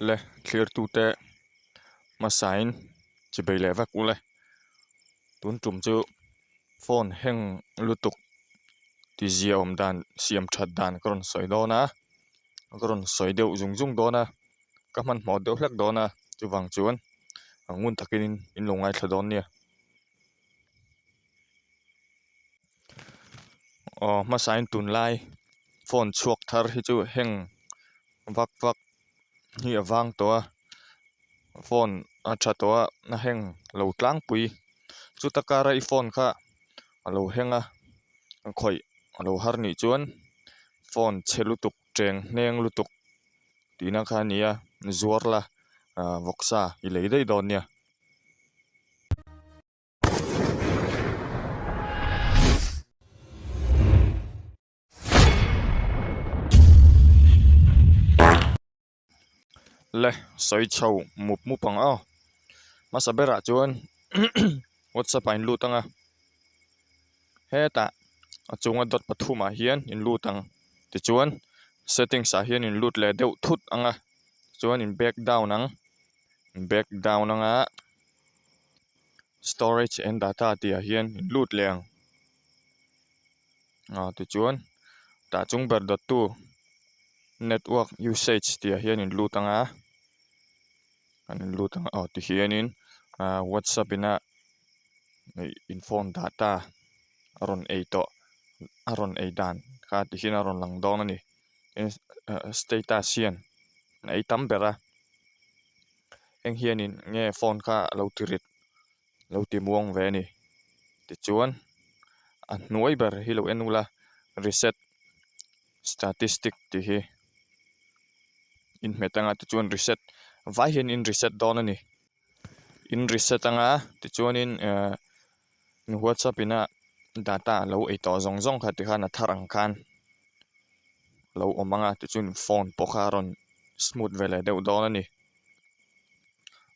Le thlirtute hmasain chibei leh vek ule tun tum chu phone heng lutuk tizia awm dan siam that dan ka rawn sawi dawn a ka rawn sawi deuh zung zung dawn a ka hmanhmawh deuh hlek dawn a chuvang chuan ngun takin in lo ngaithla dawn nia. Aw hmasain tunlai phone chhuak thar hi chu heng vak vak hi a vang tawh a phone a tha tawh a a heng lo tlangpui chuta kara i phone kha a lo heng a khawih a lo har nih chuan phone chhe lutuk cheng hneng lutuk tihna kha a ni a zuar la ah vawksa i lei daih dawn nia. Le sawi chho mup mup ang aw hmasa berah chuan whatsapp ah in lut ang a hetah a chunga dot pathumah hian in lut ang tichuan settings ah hian in lut leh deuh thut ang a chuan in back down ang back down ang a storage and data tih ah hian in lut leh ang. Ah tichuan tah chung ber dawttu network usage tih ah hian in lut ang a an in lut ang a aw tihianin ah whatsapp ina ih in phone data a rawn ei tawh a rawn ei dan kha tihian a rawn lang dawn a ni status hian a ei tam ber a heng hianin nge phone kha a lo ti rit. lo ti muang ve a ni tichuan a hnuai ber hi lo en ula reset statistic tih hi inhmet anga tichuan reset vai hian in reset dawn a ni in reset anga tichuanin ehh whatsapp ina data lo ei tawh zawng zawng kha tikhan a thar ang khan lo awm anga tichuan phone pawh kha a rawn smooth ve leh deuh dawn a ni.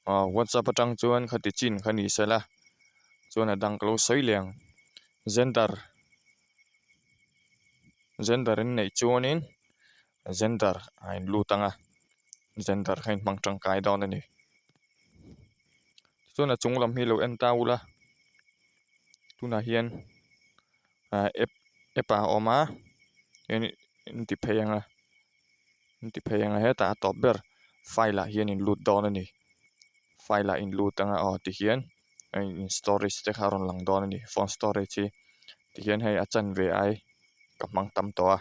Aw whatsapp atang chuan khati chin kha ni sela chuan a dang ka lo sawi leh ang gender gender in neih chuanin gender a in lut ang a gender kha in hmang tangkai dawn a ni chuan a chung lam hi lo en ta ula tunah hian ah app app ah a awm a in ti phei ang a. an ti phei ang a hetah a tawp ber file ah hian in lut dawn a ni file ah in lut ang a aw tihian in storage te kha a rawn lang dawn a ni phone storage hi tihian hei a chanve ai ka hmang tam tawh a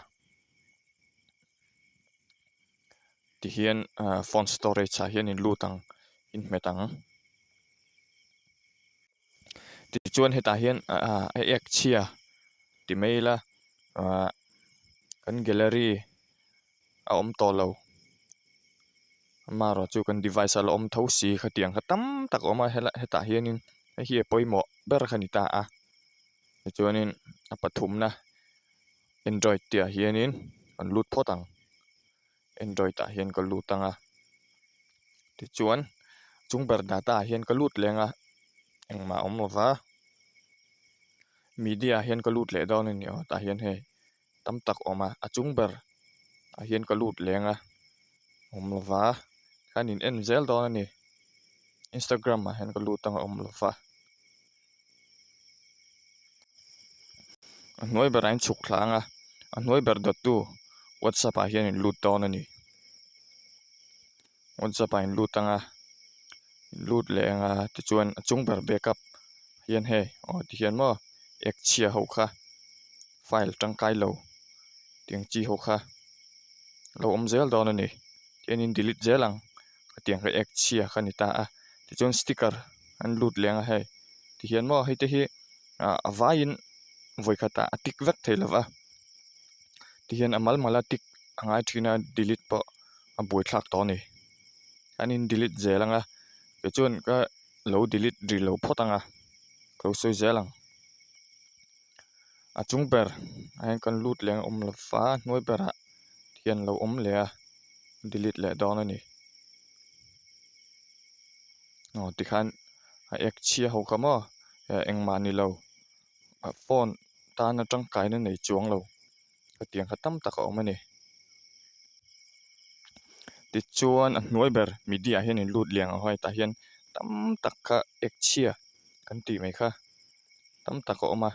tihian ah phone storage ah hian in lut ang in hmet ang tichuan hetah hian ah a ek chhia ti mai ila ah kan gallery a awm tawh lo amaherawh chu kan device a la awm tho si khatiang kha tam tak a awm a helai hetah hianin hei hi a pawimawh ber kha a ni ta a tichuanin a pathumna android tih ah hianin an lut phawt ang. Android ah hian ka lut ang a tichuan chung ber data ah hian ka lut leng a engmah a awm lo va media ah hian ka lut leh dawn a ni aw tah hian hei tam tak a awm a a chung ber ah hian ka lut leng a awm lo va khan in en zel dawn a ni instagram ah hian ka lut ang a awm lo va. A hnuai berah in chhuk thla ang a a hnuai ber dawttu whatsapp ah hian in lut dawn a ni whatsapp ah in lut ang a in lut leh ang a tichuan a chung ber backup hian hei aw tihian maw ek chhia ho kha file tangkai lo tiang chi ho kha lo awm zel dawn a ni tihian in delete zel ang hetiang kha ek chhia kha a ni ta a tichuan sticker an lut leh ang a hei tihian maw hei te hi ah a vaiin vawikhatah a tik vek thei lova tihian a mal mal a tik a ngai thin a delete pawh a buaithlak tawh a ni an in delete zel ang a tichuan ka lo delete rih lo phawt ang a ka lo sawi zel ang a chung ber ah hian kan lut leh ang a awm lova a hnuai berah hian a lo awm leh a delete leh dawn a ni aw tikhan a ek chhia ho kha maw engmah ni lo phone tana tangkaina nei chuang lo hetiang kha tam tak a awm a ni. Tichuan a hnuai ber media ah hian in lut liang ang a hetah hian tam tak kha ek chhia kan tih mai kha tam tak a awm a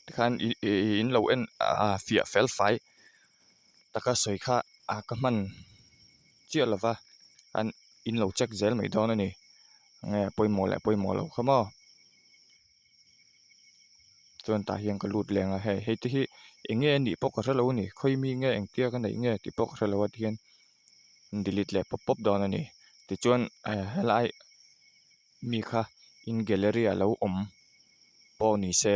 tikhan ih ih in lo en ah fiah fel fai taka sawi kha ah ka hman chiah lova an in lo check zel mai dawn a ni enge pawimawh leh pawimawh loh kha maw. Chuan tah hian ka lut leng a hei hei te hi eng nge a nih pawh ka hrelo a ni khawi mi nge engtia ka neih nge tih pawh ka hrelo a tihian delete leh pawp pawp dawn a ni tichuan helai mi kha in gallery ah lo awm pawh ni se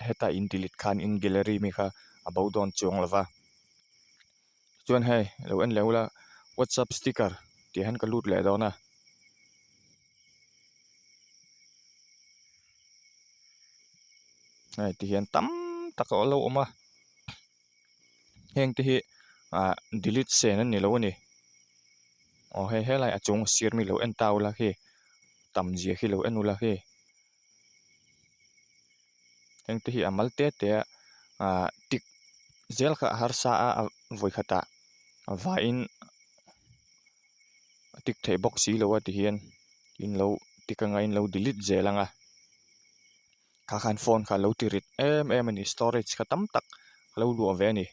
heta in delete khan in gallery mi kha a bo dawn chuang lo va chuan hei lo en leh ula whatsapp sticker tih hian ka lut leh dawn a. Hei ti hian tam tak a lo awm a heng te hi ah delete sen an ni lo a ni aw hei helai a chung sir mi lo en ta ula khi tam zia khi lo en ula khi heng te hi a mal te te a ah tik zel kha a harsa a a vawikhatah a vaiin a tik theih bawk si lo a ti hian in lo tik anga in lo delete zel ang a kha khan phone kha a lo ti rit em em a ni storage kha tam tak a lo luah ve a ni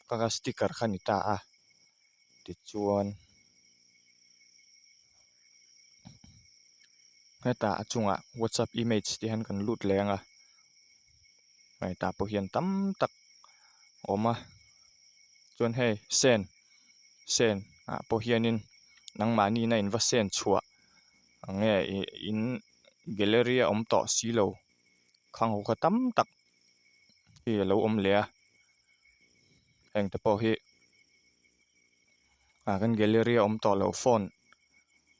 kha kha sticker kha a ni ta a tichuan hetah a chungah whatsapp image tih hian kan lut leh ang a hei tah pawh hian tam tak a awm a chuan hei send send ah pawh hianin nangmahni ina in va send chhuah ang nge ih in gallery a awm tawh si lo khang ho kha tam tak hi a lo awm leh a heng te pawh hi ah kan gallery a awm tawh lo phone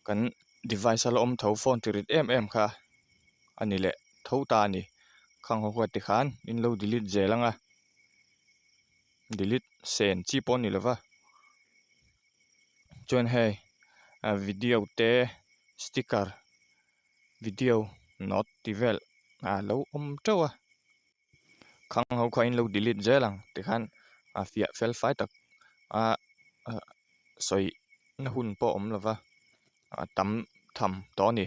kan device a la awm tho phone ti rit em em kha a ni leh tho ta a ni khang ho kha tikhan in lo delete zel ang a delete sen chi pawh a ni lo va chuan hei ah video te sticker video note tih vel ah lo awm teuh a khang ho kha in lo delete zel ang tikhan a fiah fel fai tak a sawi na hun pawh a awm lo va a tam tham tawh a ni.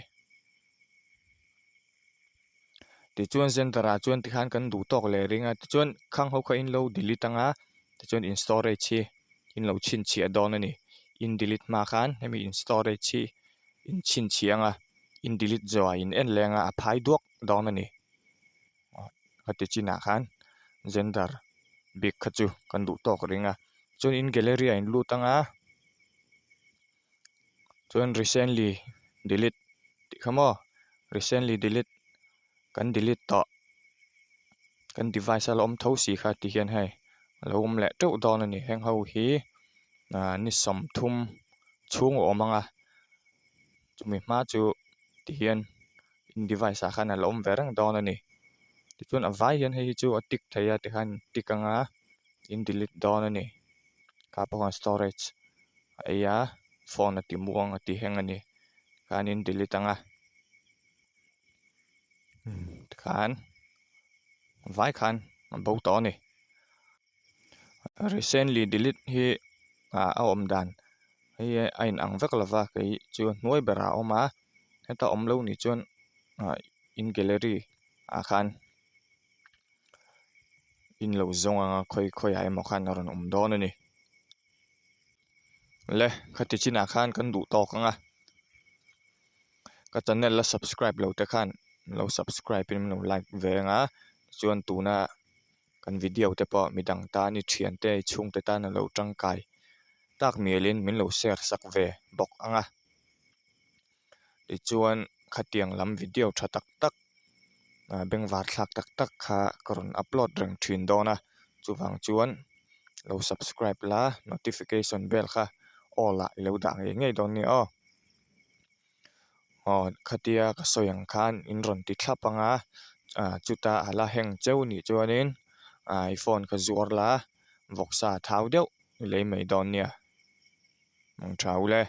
Tichuan center ah chuan tikhan kan duh tawk leh ring a tichuan khang ho kha in lo delete ang a tichuan in storage hi in lo chhinchhiah dawn a ni in delete hma khan hemi in storage hi in chhinchhiah ang a in delete zawh ah in en leng a a phai duak dawn a ni khati chinah khan gender bik kha chu kan duh tawk ring a chuan in gallery ah in lut ang a. Chuan recently delete tih kha maw recently delete kan delete tawh kan device a la awm tho si kha ti hian hei a lo awm leh teuh dawn a ni heng ho hi ah ni 30 chhung a awm ang a chumi hma chu ti hian in device ah khan a la awm ve reng dawn a ni tichuan a vai hian hei hi chu a tick thei a tikhan tick anga in delete dawn a ni kha pawh khan storage. A ei a phone a ti muang a ti heng a ni khanin delete ang a tikhan vai khan a bo tawh a ni recently delete hi ah a awm dan hei a in ang vek lova kei chu hnuai berah a awm a heta awm lo nih chuan ah in gallery ah khan. In lo zawng anga khawi khawi ah emaw khan a rawn awm dawn a ni le khati chinah khan kan duh tawk ang a ka channel la subscribe lo te khan lo subscribe in lo like ve ang a chuan tuna kan video te pawh midang tan i thian te i chhungte tan a lo tangkai tak mial in min lo share sak ve bawk ang a tichuan khatiang lam video tha tak tak. Bengvar thlak tak tak kha ka rawn upload reng thin dawn a chuvang chuan lo subscribe la notification bell kha all ah ilo dah ngei ngei dawn nia aw aw khatia ka sawi ang khan in rawn ti thlap ang a ah chuta a la heng cheu nih chuanin ah i phone kha zuar la vawksa thau deuh i lei mai dawn nia ang tha ule.